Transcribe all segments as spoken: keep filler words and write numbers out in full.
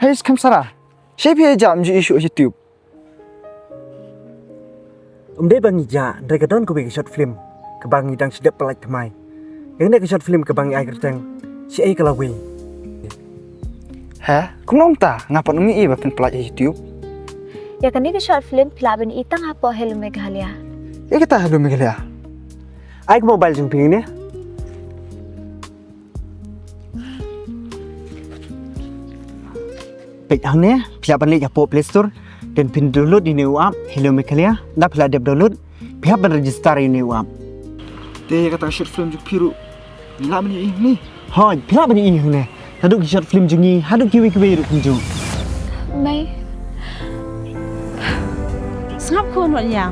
Hei, Khamsara. Shaei phi ïa jam ju issue YouTube. Um dei ba ngi ja, hynrei ka don kawei ka short film kaba ngi dang shu dep pyllait thymmai. Ïa kane ka short film kaba ngi ai kyrteng Shaei ka lawei. He, kumno mynta nga pat ym ïohi ba phin pyllait ha YouTube. Ïa kane ka short film phi lah ban ïohi tang hapoh Hello Meghalaya. Ïa kata Hello Meghalaya. Ai ka mobile jong phi ne. Peit hangne, phi hap ban leit hapoh Play Store, then phin download ïa une u app Hello Meghalaya. Nda phi la dep download, phi hap ban register ïa une u app. Te ïa kata ka short film jong phi ruh ngi lah ban ïohi hangne. Hooid, phi lah ban ïohi hangne. Naduh ki short film jong ngi haduh kiwei kiwei ruh kumjuh. Mei. Sngap khun, wat ïa.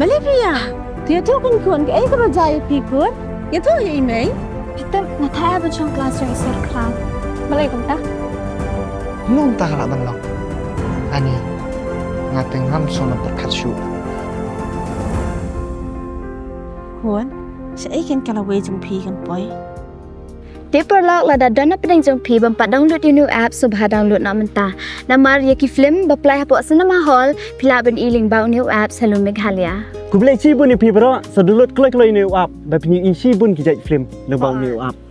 Balei phi ïa? Te ïathuh khun khun, kaei kaba jia ïa phi khun? Ïathuh ïa i mei. Phi tip, nga thait ba jong klas jong i Sir Khrang. Balei kumta? Kumno mynta ka lah ban long? Ani, nga te ngam shym la pyrkhat shuh. Khun, shaei kein ka lawei jong phi kan poi? Te paralok, lada don na pdeng jong phi bym pat download ïa une u app, sngewbha download noh mynta. Namar ïa ki film ba plie hapoh cinema hall phi lah ban ïohi lyngba une u app Hello Meghalaya. Khublei shibun ïa phi baroh, sa download kloi kloi ïa une u app ba phin ïohi shibun ki jait film lyngba une u app.